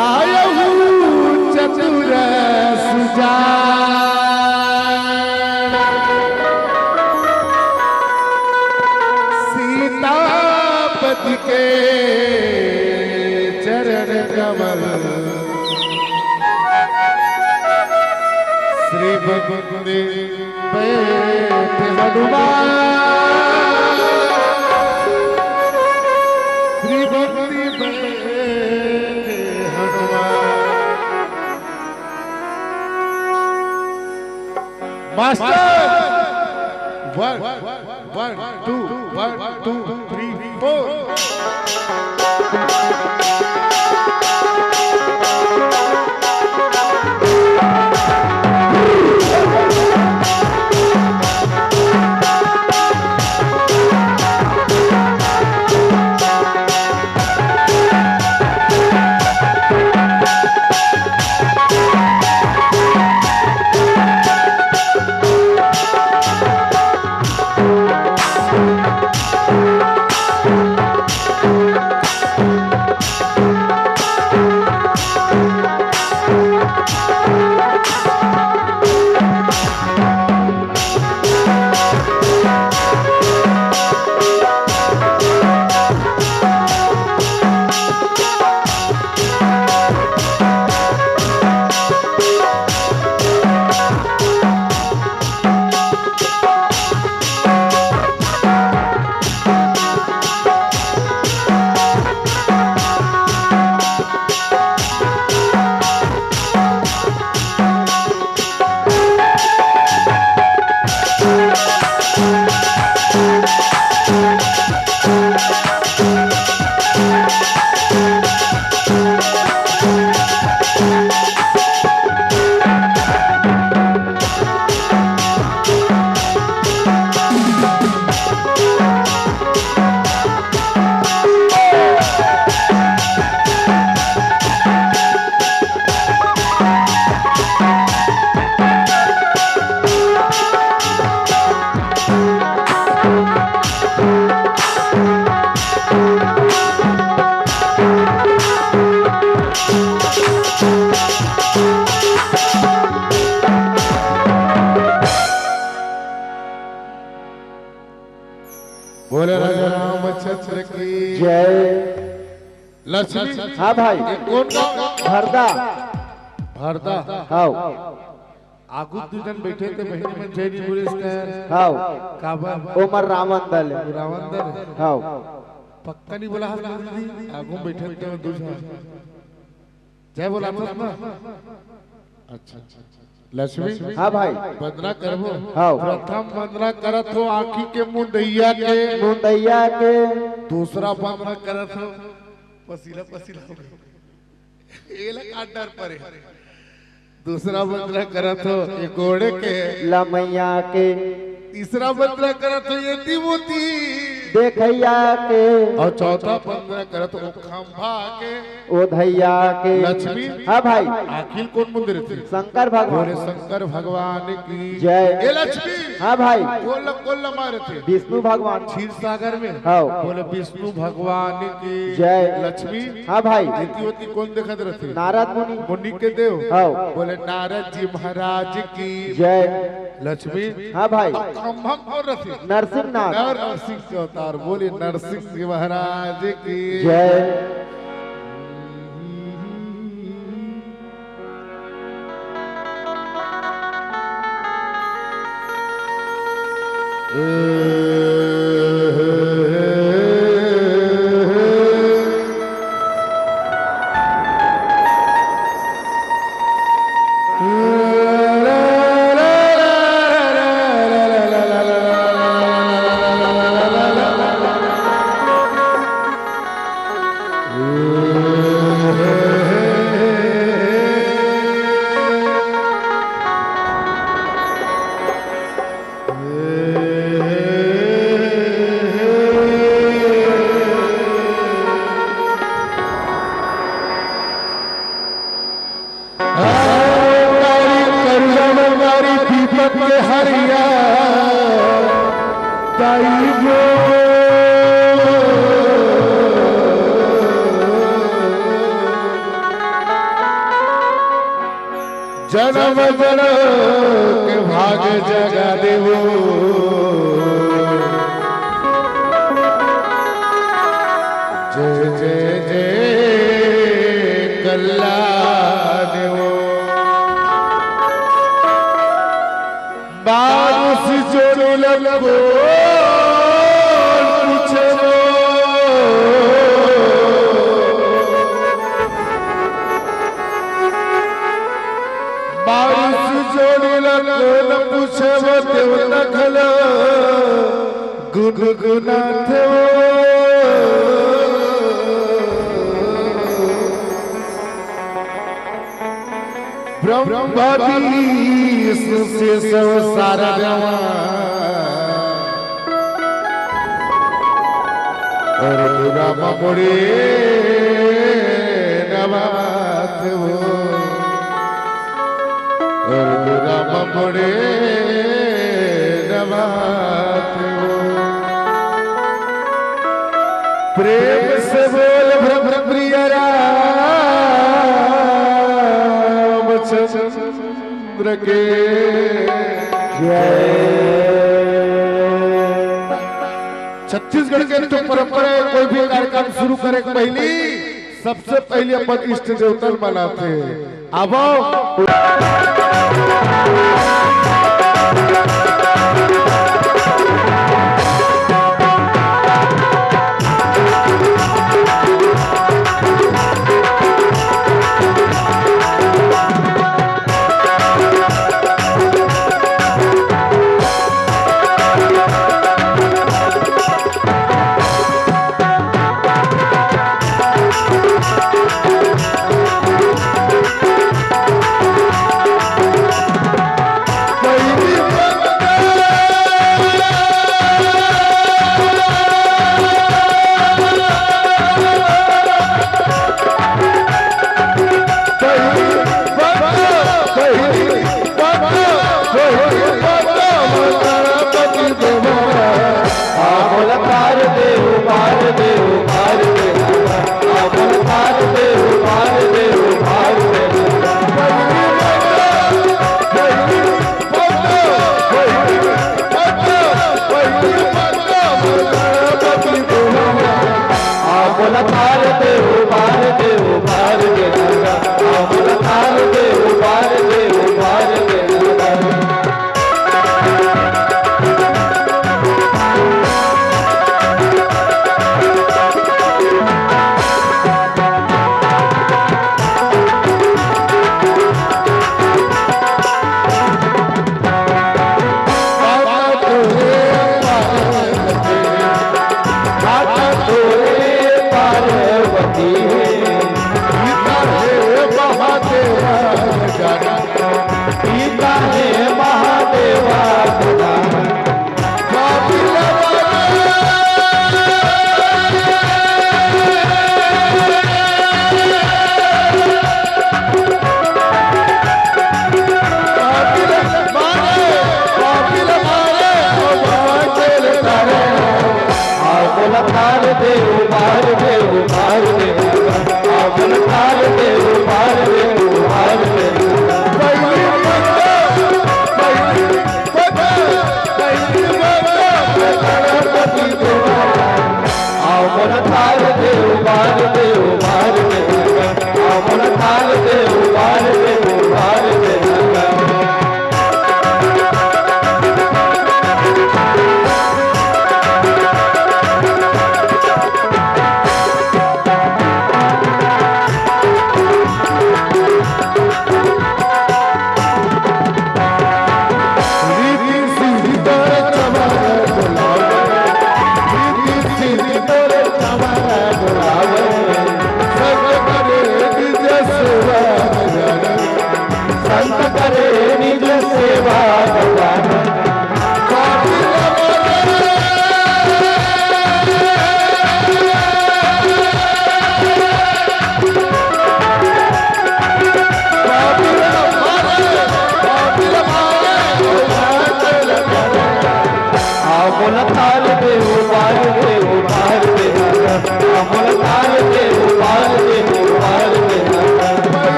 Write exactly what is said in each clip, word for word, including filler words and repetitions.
आयहु चतुर सुजान सीतापति के चरण कमल। श्री भक्ति बैठे हनुमान, श्री भक्ति बैठे Hanuman. Master, one, one, two, one, two, three, four. बोले राजा रामचंद्र की जय। लक्ष्मी। हाँ भाई। ये कौन गाँव? हरदा। हरदा। हाँ। आगू दू झन बैठे थे, बहिनी मन जय नहीं बोले इसका। हाँ। काबर? ओमर रावण दल। रावण दल। हाँ। पक्का नहीं बोला, हाँ, दीदी। आगू बैठे थे दू झन। जय बोला था ना? अच्छा, अच्छा, अच्छा। लक्ष्मी। हाँ भाई। वंदना करबो। हाँ। प्रथम वंदना करत हो आँखी के मुंदैया के। मुंदैया के। दूसरा वंदना करत हो पसीला पसीला हो गए। एला का डर परे। दूसरा वंदना करत हो ये गोड़े के। लमैया के। तीसरा वंदना करत हो ये तिमोती। देखैया के। और चौथा वंदना करत हो खंभा के। ओधैया के। लक्ष्मी। हाँ भाई। आखिर कौन मंदिर थे? शंकर भगवान। बोले शंकर भगवान की जय। ए लक्ष्मी। हाँ भाई। कोल्ल कोल्ल मारे थे। विष्णु भगवान। क्षीर सागर में। हाँ। बोले विष्णु भगवान की जय। लक्ष्मी। हाँ भाई। एती ओती कौन देखत रथे? नारद मुनि। मुनि के देव। हाँ। बोले नारद जी महाराज की जय। लक्ष्मी। हाँ भाई। अब खंभा कौन रथे? नरसिंह नाथ। नरसिंह के अवतार। बोले नरसिंह जी महाराज की जय। जनम जनम के भाग जगा देवो। जय जय जय कल्ला देवो। मानुष जोड़ी लको पूछबो। मानुष जोड़ी लको पूछबो, देवता घलो गुनगुनाथे वो। ब्रह्मा विष्णु से सब सारा देवा। और दुर्गा माँ मोरे नवात वो। और दुर्गा माँ मोरे नवात वो। प्रेम से बोल भ्रम प्रिय रामचंद्र के जय। छत्तीसगढ़ के तो परंपरा है, कोई भी कार्यक्रम शुरू करे के पहली सबसे पहले अपन इष्ट देवता ल मनाथे। आवो।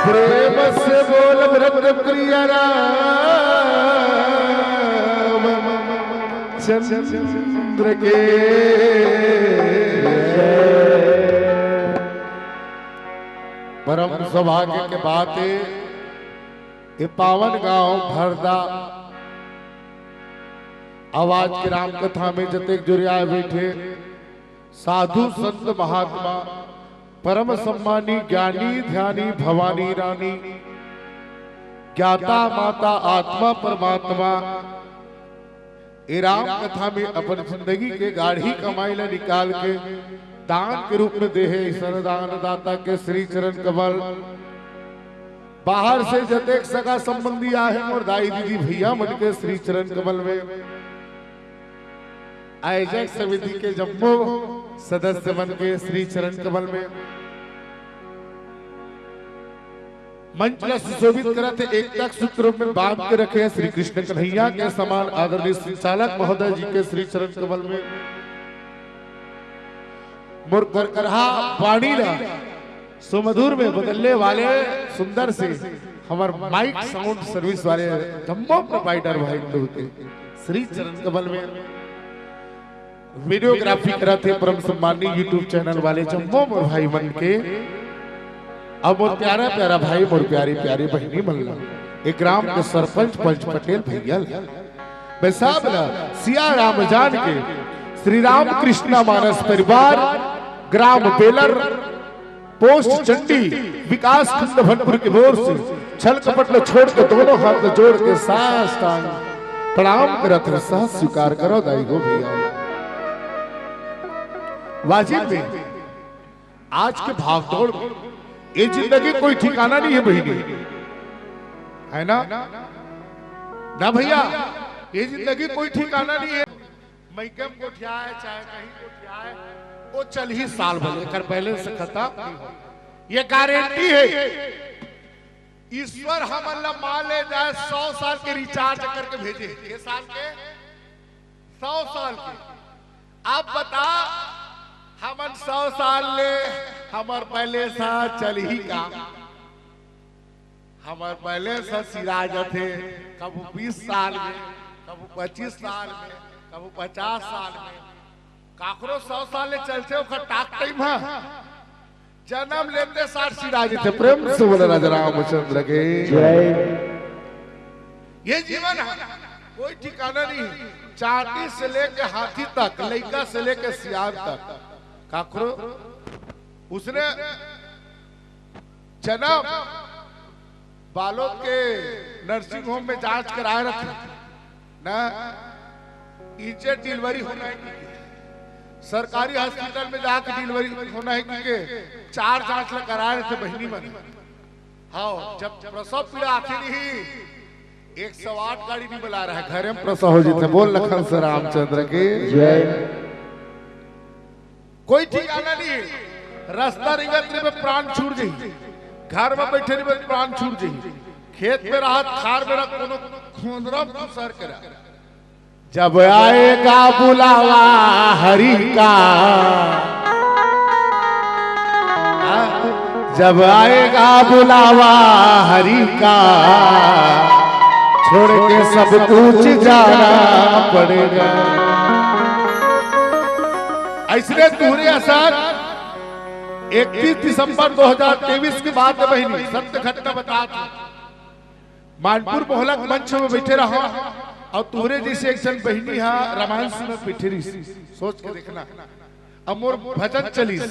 प्रेम से बोल व्रत प्रिय राम चंद्र के। परम सौभाग्य के बात हे, ये पावन गांव भरदा, आज के राम कथा में जतेक जुरियाए बैठे साधु संत महात्मा, परम सम्मानी ज्ञानी ध्यानी भवानी रानी, ज्ञाता माता आत्मा परमात्मा, ए राम कथा में अपन जिंदगी के गाढ़ी कमाई ला निकाल के दान के रूप में देहे, अइसन दानदाता के श्री चरण कमल। बाहर से जतेक सगा संबंधी आहे, मोर दाई दीदी भैया मन के श्री चरण कमल में, आयोजक समिति के जम्मो सदस्य मन के श्री चरण कमल में, मंच ला सुशोभित करत हे, एकता के सूत्र में बांध के रखे हे श्री कृष्ण कन्हैया के समान आदरणीय संचालक महोदय जी के श्री चरण कमल में, मोर करकरहा वाणी ला सुमधुर में बदलने वाले सुंदर से हमर माइक साउंड सर्विस वाले जम्मो प्रोवाइडर भाई लोग के श्री चरण कमल में, वीडियोग्राफी करत हे परम सम्मानी YouTube चैनल वाले जम्मो मोर भाई मन के, अउ मोर प्यारा प्यारा भाई, मोर प्यारी प्यारी बहिनी मन ला, ए ग्राम के सरपंच पंच पटेल भैया ला, मैं सब ला सिया राम जान के श्री राम कृष्णा मानस परिवार, ग्राम बेलर, पोस्ट चंडी, विकास खंड भनपुर के ओर से छल कपट ल छोड़ के दोनों हाथ ल जोड़ के साष्टांग प्रणाम करत हंव। सास स्वीकार करो दाई हो भैया। वाजिब में आज के भागदौड़ में ये जिंदगी कोई ठिकाना नहीं है बहिनी, है ना? ना भैया, ये जिंदगी कोई ठिकाना नहीं है। मइके में गोठियाए, चाहे कहीं गोठियाए, वो चलही साल भर, एकर बैलेंस खतम नहीं हो। ये गारंटी है। ईश्वर हमन ला मान ले जाए, सौ साल के रिचार्ज करके भेजे हे। के साल के? सौ साल के। अब बता, हमन सौ साल ले हमर बैलेंस ह चलही का? हमर बैलेंस ह सिरा जथे, कभू बीस साल में, कभू पच्चीस साल में, कभू पचास साल में। काकरो सौ साल ले चलथे, ओकर टाक टाइम ह। जन्म लेते सार सिरा जथे। प्रेम से बोले राजा रामचंद्र के जय। ये जीवन है, कोई ठिकाना नहीं है। चांटी से लेके हाथी तक, लइका से लेके सियान तक, काकरो उसने जन्म बालोद के नर्सिंग होम में जांच कराए रथे ना, इज्जत डिलीवरी होना है कि के? सरकारी हॉस्पिटल में जाके डिलीवरी होना है कि के? चार जांच ला कराए रथे बहिनी मन। हाँ, जब प्रसव पीड़ा आथे नहीं, एक सौ आठ गाड़ी नहीं बुला रहा है, घरे में प्रसव हो जथे। बोल लखन से रामचंद्र के जय। कोई ठिकाना नहीं है। रास्ता रिंगत रिबे प्राण छूट जाही, घर में बैठे रिबे प्राण छूट जाही, खेत में रहत खार में रहत कोनो खोंदरा में घुसर के रह। जब आएगा बुलावा हरि का, जब आएगा बुलावा हरि का, छोड़ के सब कुछ जाना पड़ेगा। अइसने तुहरे असन इकतीस दिसंबर दो हज़ार तेईस के बात हे बहिनी, सत्य घटना बतात हंव। मानपुर मोहला के मंच में बैठे रहा अउ तुहरे जइसे एक झन बहिनी हा रामायण सुनत बैठे रहिस। सोच के देखना, अब मोर भजन चलिस।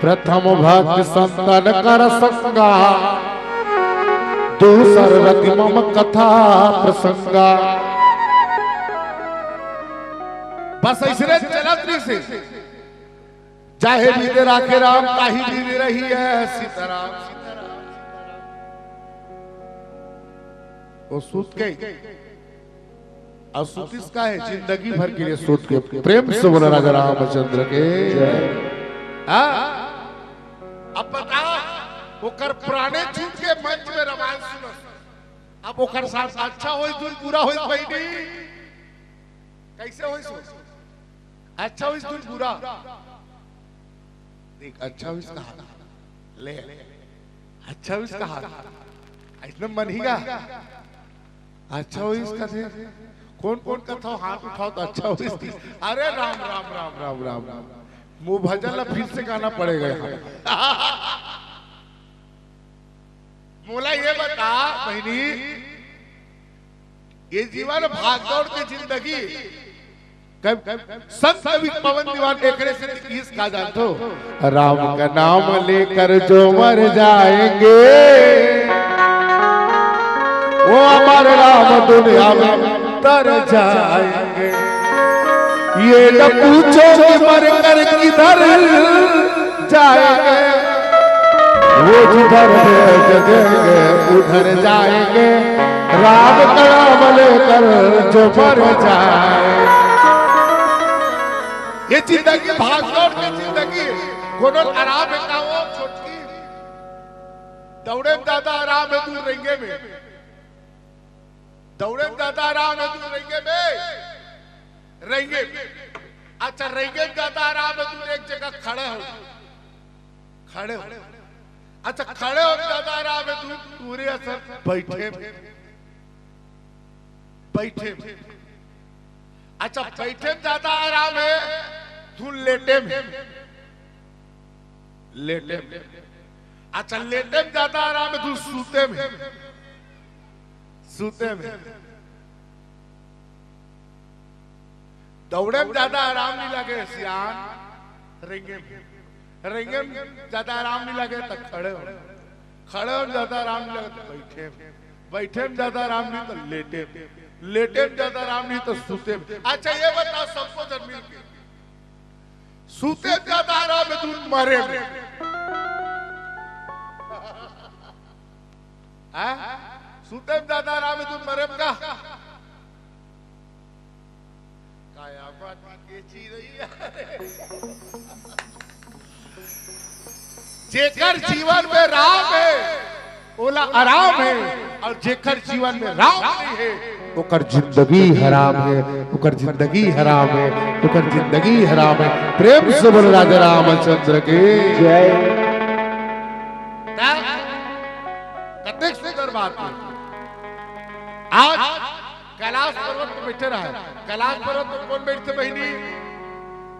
प्रथम भक्त संतन कर संगा, दूसर रति मम कथा प्रसंगा। बस अइसने चलत रहिस हे। जाहे बीते राखे राम, ताही बीते रही है सीताराम। वो सूत के, अउ सूतिस का हे, जिंदगी भर के लिए सूत के। प्रेम से बोला राजा रामचंद्र के। हाँ। ओकर प्राणे छूट के मंच में रामायण सुनस। अब ओकर साथ अच्छा होइस धुन बुरा होइस बहिनी? कइसे होइस? अच्छा होइस धुन बुरा? देख, अच्छा होइस कहा। ले, अच्छा होइस कहा। अइसने मन ही गा। अच्छा होइस कथे। कोन कोन कथव हाथ उठाव त अच्छा होइस। अरे राम राम राम राम राम राम। वो भजन ला फिर से गाना पड़ेगा यहाँ। मोला ये बता बहिनी, ये जीवन भागदौड़ के जिंदगी। कब संत कवि पवन दीवान एकरे से किहिस का जानथो? राम का नाम लेकर जो मर जाएंगे, वो अमर राम दुनिया में तर जाएंगे। ये न पूछो कि मर कर किधर जाएंगे, वो जिधर भेज देंगे उधर जाएंगे। राम का नाम लेकर जो मर जाए। ये जिंदगी भागदौड़ की जिंदगी। कोनो आराम हे का वो छोटकी? दौड़े में ज्यादा आराम हे दूर रेंगे में। दौड़े में ज्यादा आराम हे दूर रेंगे में। रेंगे में। अच्छा, रेंगे में ज्यादा आराम हे दूर एक जगह खड़े हो। खड़े हो। अच्छा, खड़े हो ज्यादा आराम हे दूर, दूर हे असर बैठे में। बैठे में। अच्छा, बैठे में ज्यादा आराम हे, धुन लेटे में। लेटे में। अच्छा, लेटे में ज्यादा आराम हे, धुन सूते में। सूते में। दौड़े में ज्यादा आराम नहीं लगे सियान, रेंगे में। रेंगे में ज्यादा आराम नहीं लगे त खड़े हो। खड़े हो ज्यादा आराम नहीं लगे त बैठे में। बैठे में ज्यादा आराम नहीं त लेटे में। लेटे में ज्यादा आराम नहीं त सूते में। अच्छा, ये बताओ सबको जन मिल के, सूते में ज्यादा आराम हे धुन मरे में? हाँ? सूते में ज्यादा आराम हे धुन मरे में का? काया बात के चीज रही है। जेकर जीवन में राम हे, ओला आराम हे, अउ जेकर जीवन में राम नहीं हे, ओकर जिंदगी हराम हे, ओकर जिंदगी हराम हे, ओकर जिंदगी हराम हे। प्रेम से बोल राजा रामचंद्र की जय। त कतेक सुंदर बात हे। आज कैलाश पर्वत में बैठे रहे। कैलाश पर्वत में कोन बैठथे बहिनी?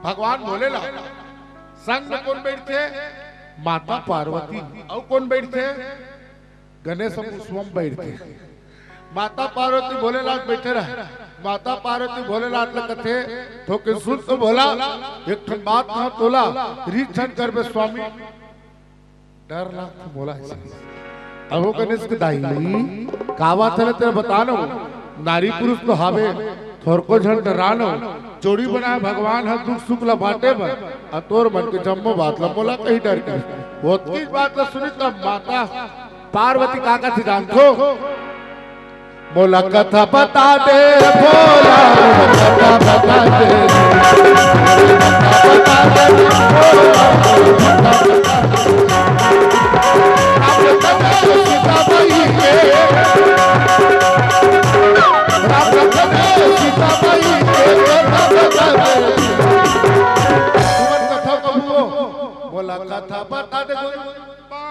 भगवान भोलेनाथ। संग में कोन बैठथे? माता पार्वती। अउ कोन बैठथे? गणेश अउ पुष्पम बैठथे। माता पार्वती भोलेनाथ बैठे रहे। माता पार्वती भोलेनाथ ला कथे, "थोकिन सुन तो भोला, एक ठन बात कहा तोला, रीत झन करबे स्वामी।" डर लागथे मोला अइसे। अब वो गणेश के दाई, का बात हे तेला बता न, नारी पुरुष तो हावे, थोरको झन डरा न, जोड़ी बनाए भगवान ह दुख सुख ला बांटे बर, अ तोर मन के जम्मो बात ला मोला कही डर के। ओतकीच बात ला सुनी तब माता पार्वती का कथे जानथो? मोला कथा बता दे भोला, मोला कथा बता दे, बता दे भोला, मोला कथा बता दे।